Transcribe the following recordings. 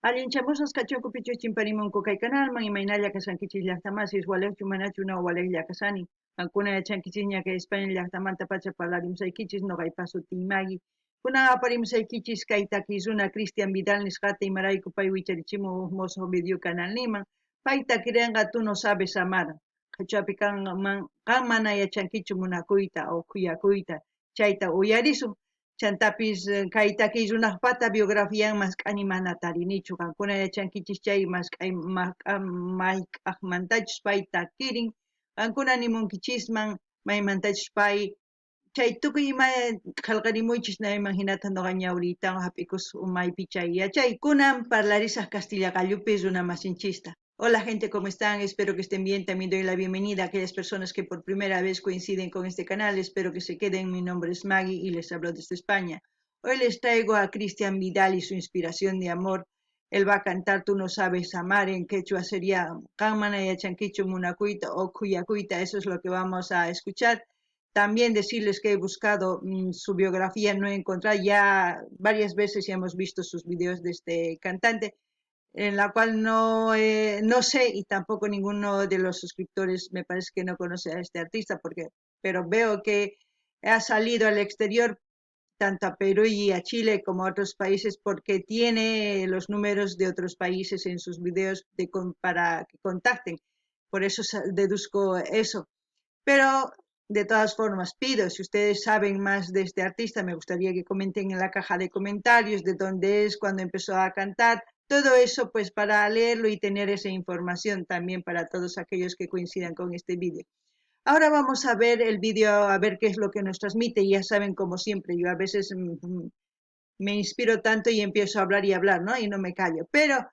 Allinchamusqas kachunku pichus chimparimunku kay kanalman, imaynalla kashankichis llaqtamasis, walejchu manachu no walejlla kashani. Qankuna yachankichisña kay España llaqtamantapacha parlarimusaykichis, noqaypa sutiy Magui. Kunan aparimusaykichis kay takiy runa Cristian Vidal nisqata, imarayku pay wicharichimun uj mosoq video kanalninman. Pay takirenqa Tú no sabes amar. Qhichwapi kanman qan mana yachankichu munakuyta o khuyakuyta, chayta uyarisun. Chantapis kay takiy runajpata biografian mask'ani mana tarinichu. Qankuna yachankichis chay mask'ay mayk'ajmantachus pay takirin. Qankuna nimunkichisman maymantachus pay chay tukuy ima qhelqarimuychis nayman hinata noqa ñawriytawan hap'ikus umaypi chay yachay. Kunan parlarisaj castilla qallupi runa masinchista. Hola gente, ¿cómo están? Espero que estén bien. También doy la bienvenida a aquellas personas que por primera vez coinciden con este canal. Espero que se queden. Mi nombre es Maggie y les hablo desde España. Hoy les traigo a Cristian Vidal y su inspiración de amor. Él va a cantar Tú no sabes amar, en quechua sería Qan mana yachankichu munakuyta o khuyakuyta. Eso es lo que vamos a escuchar. También decirles que he buscado su biografía, no he encontrado, ya varias veces ya hemos visto sus videos de este cantante, en la cual no sé y tampoco ninguno de los suscriptores me parece que no conoce a este artista, pero veo que ha salido al exterior, tanto a Perú y a Chile como a otros países, porque tiene los números de otros países en sus videos para que contacten. Por eso deduzco eso. Pero de todas formas pido, si ustedes saben más de este artista, me gustaría que comenten en la caja de comentarios de dónde es, cuándo empezó a cantar, todo eso pues para leerlo y tener esa información también para todos aquellos que coincidan con este vídeo. Ahora vamos a ver el vídeo, a ver qué es lo que nos transmite. Ya saben, como siempre, yo a veces me inspiro tanto y empiezo a hablar y hablar, ¿no? Y no me callo. Pero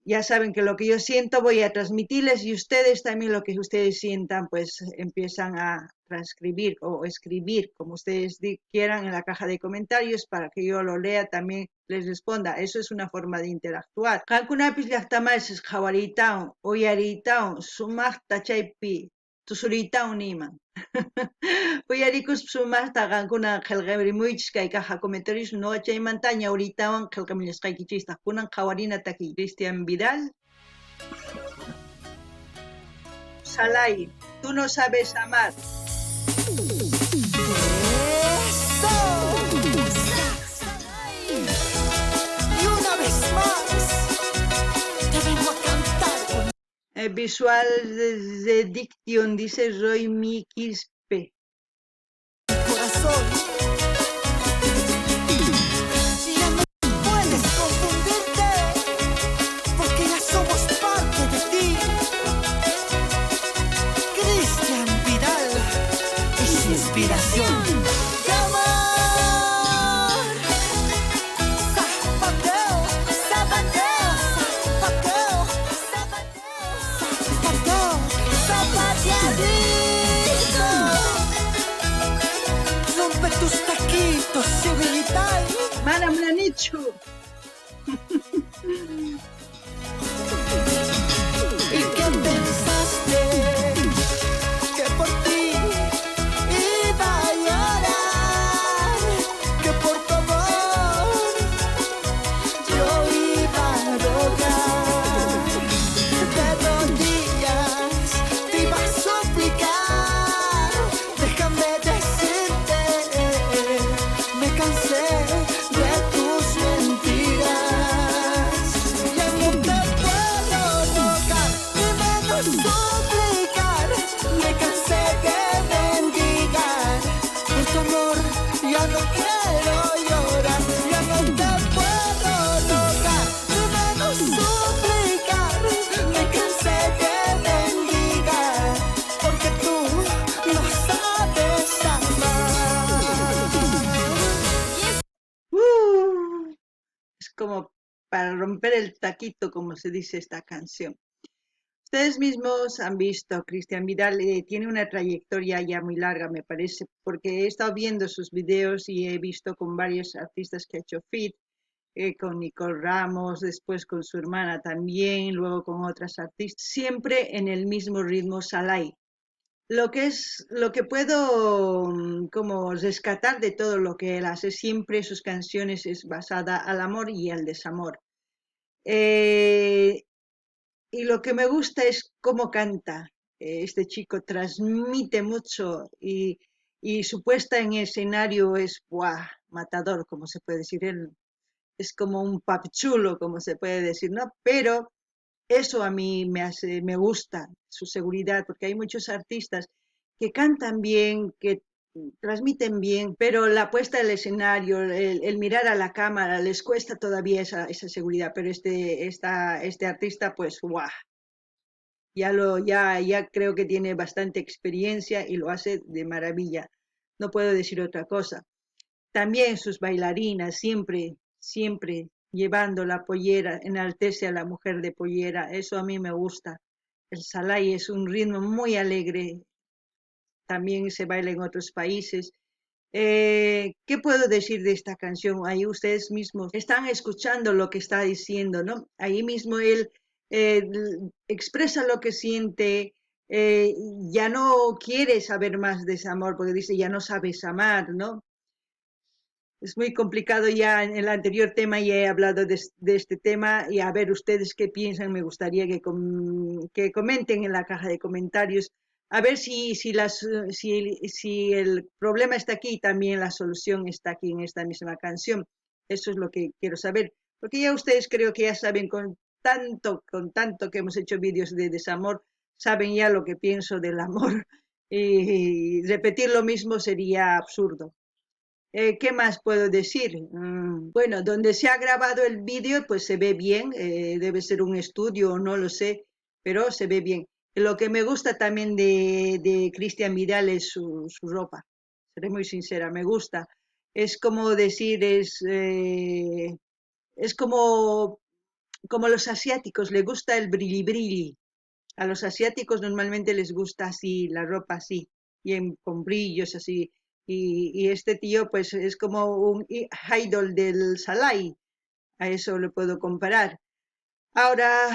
ya saben que lo que yo siento voy a transmitirles y ustedes también lo que ustedes sientan, pues empiezan a transcribir o escribir, como ustedes quieran, en la caja de comentarios para que yo lo lea, también les responda. Eso es una forma de interactuar. Qankunapis llaqtamasis qhawariytawan, uyariytawan, sumaqta chaypi tusuriytawan niyman. Uyarikuspa sumaqta qankuna qhelqarimuychis kay caja comentarios, no chaymanta ñawriytawan qhelqamillasqaykichistaq. Kunan qhawarina takiy. Cristian Vidal. Salai, tú no sabes amar. ¡Eso! Y una vez más, te vengo a cantar con Visual Reddiction, dice Roy Mi Quispe. corazón. Ya no puedes confundirte, porque ya somos parte de ti. Cristian Vidal es inspiración de amor. Zapateo, zapateo, zapateo, zapateo, zapateo, zapateadito. Rompe tus taquitos, Sevillitay. Mana munanichu. ¿Y qué pensaste? Que por ti iba a llorar, que por tu amor yo iba a rogar. De rodillas te iba a suplicar, déjame decirte, me cansé de tus mentiras. Ya no te puedo rogar, ni menos suplicar, me cansé de mendigar. Por tu amor ya no quiero llorar, ya no te puedo rogar, ni menos suplicar, me cansé de mendigar, porque tú no sabes amar. Es como para romper el taquito, como se dice esta canción. Ustedes mismos han visto, Cristian Vidal tiene una trayectoria ya muy larga, me parece, porque he estado viendo sus videos y he visto con varios artistas que ha hecho feat, con Nicole Ramos, después con su hermana también, luego con otras artistas, siempre en el mismo ritmo Salai. Lo que es, lo que puedo como rescatar de todo lo que él hace, siempre sus canciones es basada al amor y al desamor. Y lo que me gusta es cómo canta. Este chico transmite mucho y su puesta en escenario es ¡buah!, matador, como se puede decir. Él es como un papichulo, como se puede decir, ¿no? Pero eso a mí me gusta, su seguridad, porque hay muchos artistas que cantan bien, que transmiten bien, pero la puesta del escenario, el mirar a la cámara, les cuesta todavía esa seguridad, pero este artista, pues, ¡guau! Ya creo que tiene bastante experiencia y lo hace de maravilla. No puedo decir otra cosa. También sus bailarinas, siempre, siempre llevando la pollera, enaltece a la mujer de pollera, eso a mí me gusta. El salai es un ritmo muy alegre, también se baila en otros países. ¿Qué puedo decir de esta canción? Ahí ustedes mismos están escuchando lo que está diciendo, ¿no? Ahí mismo él expresa lo que siente, ya no quiere saber más de ese amor, porque dice, ya no sabes amar, ¿no? Es muy complicado ya, en el anterior tema ya he hablado de este tema, y a ver ustedes qué piensan, me gustaría que comenten en la caja de comentarios, a ver si el problema está aquí, también la solución está aquí en esta misma canción. Eso es lo que quiero saber, porque ya ustedes creo que ya saben, con tanto que hemos hecho vídeos de desamor, saben ya lo que pienso del amor, y repetir lo mismo sería absurdo. ¿Qué más puedo decir? Donde se ha grabado el vídeo, pues se ve bien, debe ser un estudio, no lo sé, pero se ve bien. Lo que me gusta también de Cristian Vidal es su ropa, seré muy sincera, me gusta. Es como decir, es como los asiáticos, les gusta el brilli brilli. A los asiáticos normalmente les gusta así, la ropa así, bien con brillos así. Y este tío pues es como un idol del Salai, a eso lo puedo comparar. Ahora,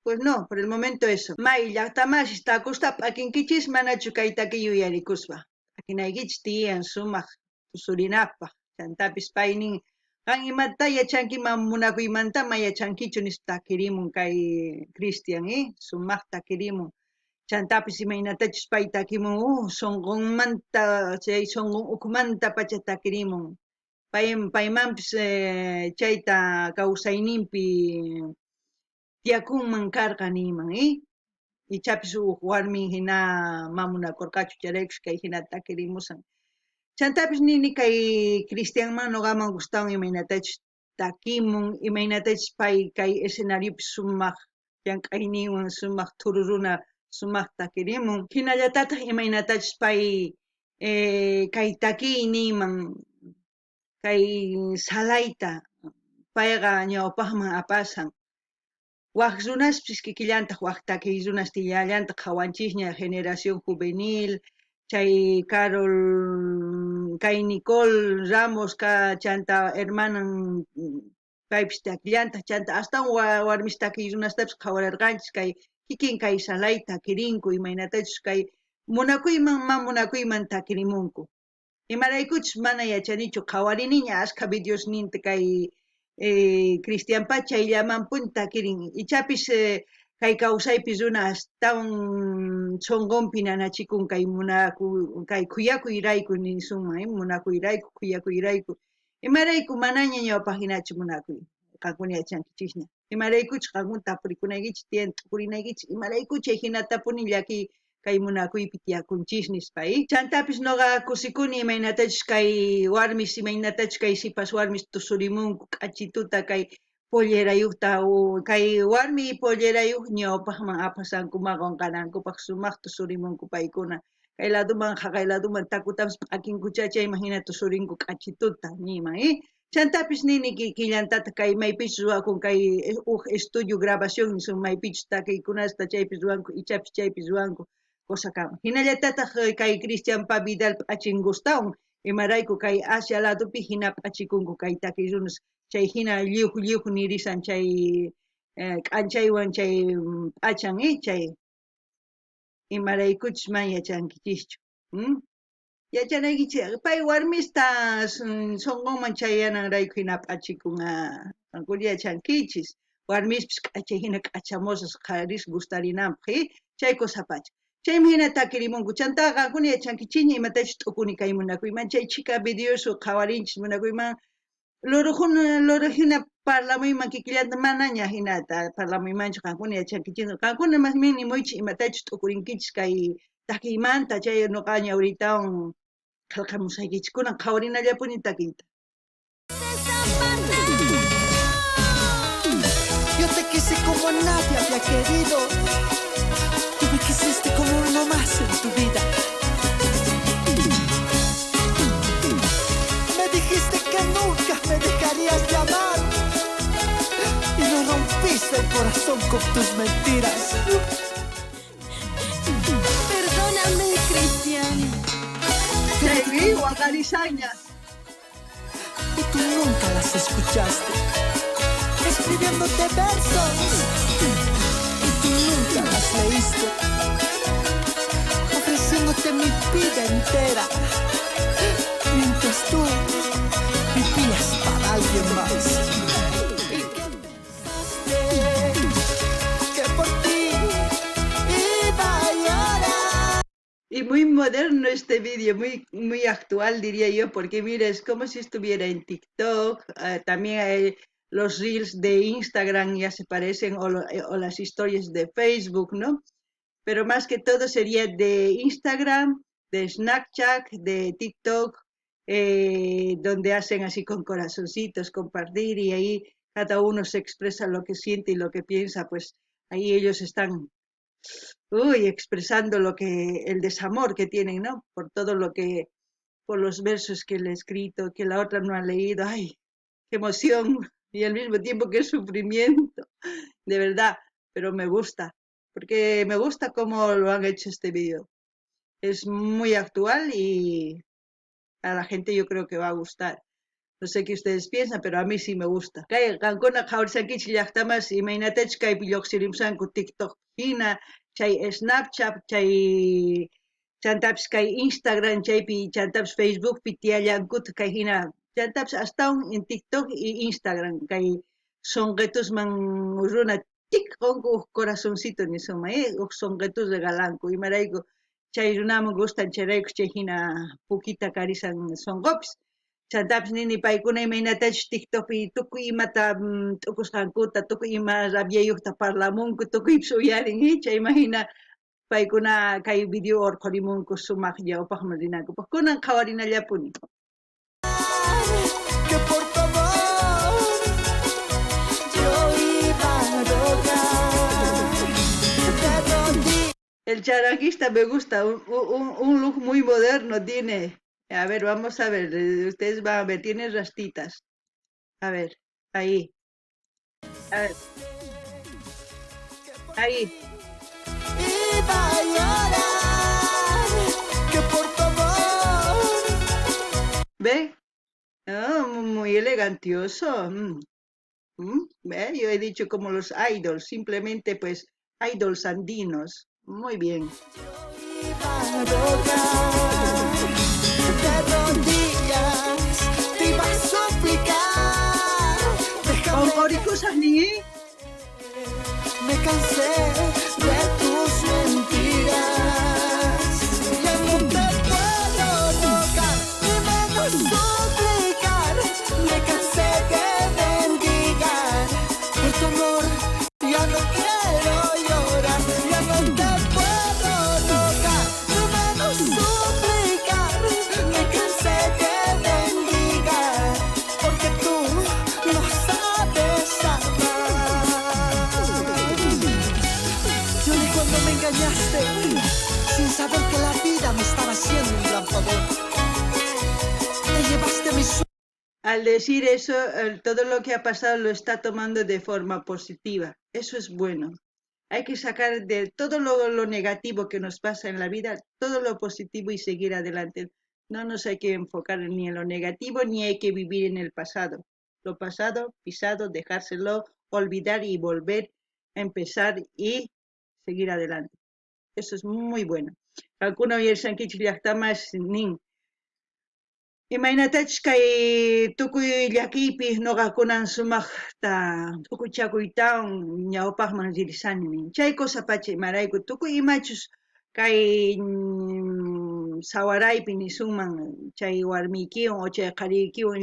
pues no, por el momento eso. May llaqtamasis takusta p'akinkichis manachu kay takiy yuyarikuspa. P'akinaykichis tiyan sumaq tusurinapaq. Chantapis paynin qan imata yachanki munakuymanta ma yachankichu nispa takirimun kay Cristian, Sumaq takirimun. Chantapis imaynatachus pay takimun, sonqonmanta, chay sonqon ukhumanta pacha takirimun. Paymanpis chayta kawsayninpi tiyakunman karqa niyman, Ichapis uj warmin hina ma munakurqachu chayraykus kay hina takirimusan. Chantapis nini kay Cristianman noqaman gustawan imaynatachus takimun, imaynatachus pay kay escenariopi sumaq llank'ayninwan sumaq thururuna sumaq takirimun. Hinallatataq imaynatachus pay kay takiyninman kay salayta payqa ñawpaqman apasan. Waj runaspis kikillantaq waj takiy runas tiyallantaq qhawanchisña generación juvenil, chay Carol, kay Nicole Ramos ka chanta hermanan paypis takillantaq, chanta astawan warmis takiy runastapis qhawararqanchis kay kikin kay salay takirinku imaynatachus kay munakuyman ma munakuyman takirimunku. Imaraykuchus mana yachanichu qhawariniña askha videosninta kay Cristian pa chayllamanpuni takirin. Ichapis kay kawsaypi runa astawan sunqunpi nanachikun kay munaku kay khuyakuyrayku nisunman, munakuyrayku khuyakuyrayku. Imarayku manaña ñawpaq hinachu munakuy, qankuna yachankichisña. Imaraykuchus qankuna tapurikunaykichis tiyan t'ukurinaykichis, imarayku chay hinatapuni llakiy kay munakuypi tiyakunchis nispa, Chantapis noqa kusikuni imaynatachus kay warmis, imaynatachus kay sipas warmis tusurimunku k'achituta kay pollerayuqta, kay warmi pollerayuq ñawpaqman apasanku qunqanankupaq sumaq tusurimunku paykuna. Kay laduman jaqay laduman takutapis p'akinkucha chayman hina tusurinku k'achituta niyman, Chantapis nini kikillantataq kay maypichus ruwakun kay uj estudio grabación nisun maypichus takiykunasta chaypis ruwanku ichapis chaypis ruwanku cosa kanman. Hinallatataq kay Cristian pa Vidal p'achin gustawan, imarayku kay Asia ladupi hina p'achikunku kay takiy runas, chay hina lliuj lliuj nirisan chay k'anchaywan chay p'achan, chay imaraykuchus man yachankichischu. Yachanaykichis pay warmista sunqunman chayananrayku hina p'achikun, qankuna yachankichis. Warmispis k'achay hina k'achamosas qharis gustarinanpaj, chay cosapacha. Chaymi hina takirimunku. Chantá qankuna yachankichikña imatachus t'ukuni kay munakuyman. Chay chhika videos qhawarinchis munakuyman. Lorojuna, loro hina parlamuyman kikillanta manaña hinata parlamuymanchu qankuna yachankichikña. Qankuna más bien nimuychis imatachus t'ukurinkichis kay takiymanta chay noqa ñawriytawan qhelqamusaykichis. Kunan qhawarinallapuni takiyta. Yo te quise como nadie había querido. Tú me quisiste como uno más en tu vida. Me dijiste que nunca me dejarías de amar. Y me rompiste el corazón con tus mentiras. Perdóname, Cristian. Chaypi waqarishaña. Y tú nunca las escuchaste. Escribiéndote versos. Y tú nunca las leíste. Ofreciéndote mi vida entera. Mientras tú vivías para alguien más. ¿Y qué pensaste? Que por ti iba a llorar. Y muy moderno este vídeo, muy, muy actual diría yo, porque mira, es como si estuviera en TikTok, también hay los reels de Instagram ya se parecen, o las historias de Facebook, ¿no? Pero más que todo sería de Instagram, de Snapchat, de TikTok, donde hacen así con corazoncitos, compartir, y ahí cada uno se expresa lo que siente y lo que piensa, pues ahí ellos están, uy, expresando el desamor que tienen, ¿no? Por todo lo que, por los versos que le he escrito, que la otra no ha leído, ay, qué emoción, y al mismo tiempo qué sufrimiento, de verdad, pero me gusta, porque me gusta cómo lo han hecho este vídeo. Es muy actual y a la gente yo creo que va a gustar. No sé qué ustedes piensan, pero a mí sí me gusta. Kay qankuna qhawarishankichik llaqtamas imaynatachus kaypi lluqsirimusanku TikTok hina, chay Snapchat, chay chantapis kay Instagram, chaypi chantapis Facebookpi tiyallankuta kay hina, chantapis astawan en TikTok y Instagram kay sonqetusman runa tik qonku uj corazoncito nisunman, uj sonqetus regalanku, imarayku chay runaman gustan chayrayku chay hina pukita karisan sonqopis. Chantapis nini paykuna imaynatachus TikTokpi tukuy imata t'ukusqankuta, tukuy ima rabiayuqta parlamunku, tukuypis uyarin, chayman hina paykuna kay video urqhurimunku sumaq ñawpaqman rinankupaq. Kunan qhawarinallapuni. Que por tu amor yo iba a rogar de rodillas. El charanguista me gusta, un look muy moderno tiene. A ver, vamos a ver, ustedes van a ver, tiene rastitas. A ver, ahí. A ver. Ahí. Iba a llorar, que por tu amor. ¿Ve? Ah, muy elegantioso. ¿Ve? Yo he dicho como los idols, simplemente pues idols andinos. Muy bien. Yo iba a rogar, de rodillas te iba a suplicar. Déjame. Con oricosas ni. Me cansé de tus mentiras. Ya no te puedo rogar, ni menos suplicar. Me cansé de mendigar por tu amor. Ya no quiero llorar, ya no te puedo rogar, ni menos suplicar. Me cansé de mendigar, porque tú no sabes amar. Lloré cuando me engañaste, sin saber que la vida me estaba haciendo un gran favor. Te llevaste mis sueños. Al decir eso, todo lo que ha pasado lo está tomando de forma positiva. Eso es bueno. Hay que sacar de todo lo negativo que nos pasa en la vida, todo lo positivo y seguir adelante. No nos hay que enfocar ni en lo negativo, ni hay que vivir en el pasado. Lo pasado, pisado, dejárselo, olvidar y volver a empezar y seguir adelante. Eso es muy bueno. Qankuna uyarisankichik llaqtamas nin. Imaynatachus kay tukuy llakiypi noqa kunan sumajta t'ukuchakuytawan ñawpajman ririshani nin. Chay cosa pacha imarayku tukuy imachus kay sawaraypi nisunman chay warmiykiwan o chay qhariykiwan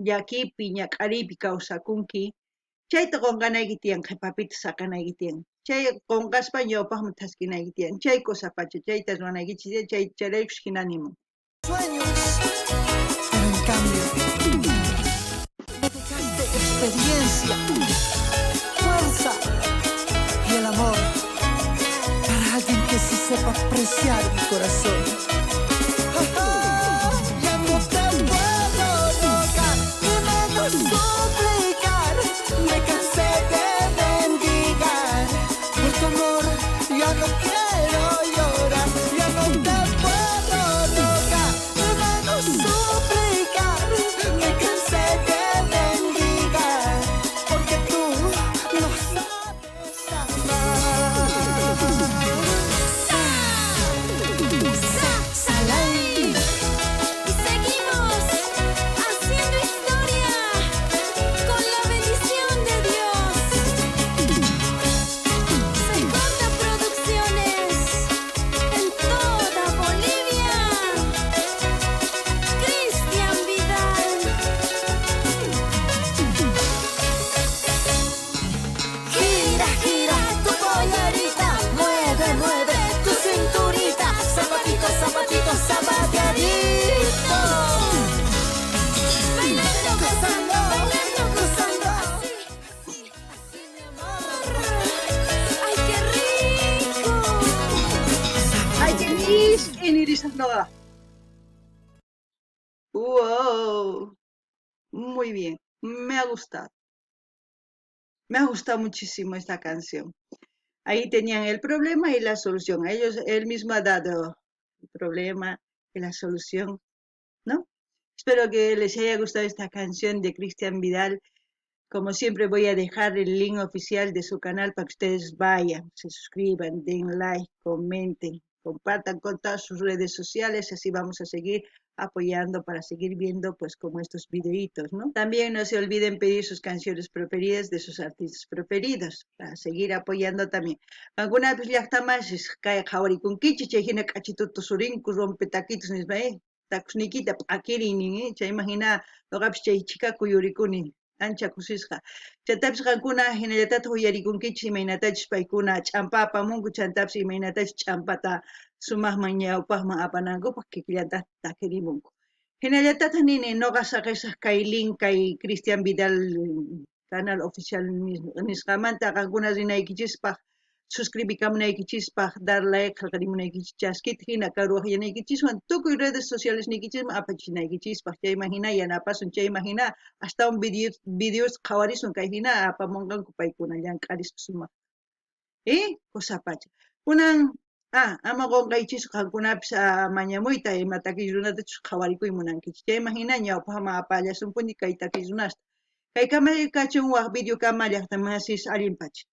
llakipi ñak'ariypi kawsakunki, chayta qonqanayki tiyan, qhepapita saqenayki tiyan. Chay qonqaspa ñawpajman thaskinayki tiyan. Chay cosa pacha, chayta ruwanaykichis tiyan, chay chayraykus jina nimun. Sueños, pero en cambio me dejaste experiencia, fuerza y el amor para alguien que sí sepa apreciar mi corazón. Ya no te puedo rogar, ni menos suplicar, me cansé de mendigar, por tu amor ya no quiero llorar, ya no te puedo rogar, ni menos suplicar, me cansé de mendigar, porque tú no sabes amar. Salai. Y seguimos haciendo historia con la bendición de Dios. CJ Producciones en toda Bolivia. Cristian Vidal. Gira, gira tu pollerita, mueve, mueve tu cinturita, zapatito, zapatito, zapateadito. Bailando, Gozando, bailando, gozando, así, así, así mi amor. ¡Ay, qué rico! Ay, qué misk'i nirisaj noqa. Wow. Muy bien, me ha gustado. Me ha gustado muchísimo esta canción. Ahí tenían el problema y la solución. Ellos, él mismo ha dado el problema y la solución, ¿no? Espero que les haya gustado esta canción de Cristian Vidal. Como siempre voy a dejar el link oficial de su canal para que ustedes vayan, se suscriban, den like, comenten, compartan con todas sus redes sociales, así vamos a seguir apoyando para seguir viendo pues como estos videitos, ¿no? También no se olviden pedir sus canciones preferidas de sus artistas preferidos para seguir apoyando también. Qankunapis llaqtamasis kay qhawarikunkichis chay hina k'achituta tusurinku rompe taquitos nispa, takusniykita p'akiriy nin, chayman hina noqapis chay chhika kuyurikuni ancha kusisqa. Chantapis qankuna hinallatataq uyarikunkichis imaynatachus paykuna ch'ampa apamunku, chantapis imaynatachus ch'ampata sumaqman ñawpaqman apanankupaq kikillantaj takirimunku. Hinallatataq nini noqa saqesaq kay link kay Cristian Vidal canal oficial nisqamanta qankuna rinaykichispaq, suscribikamunaykichispaq, dar like qhelqarimunaykichis, chaskita hina karuwaqllanaykichiswan tukuy redes sociales niykichisman apachinaykichispaq, chayman hina yanapasun, chayman hina astawan videos qhawarisun kay hina apamunqanku paykuna llank'arispa sumaq. Cosa pacha. Kunan, ama qonqaychis qankunapis mañamuyta ima takiy runatachus qhawarikuy munankichis. Chayman hina ñawpaqman apallasunpuni kay takiy runasta. Kay kamay kachun waj video kama llaqtamasis allin pacha.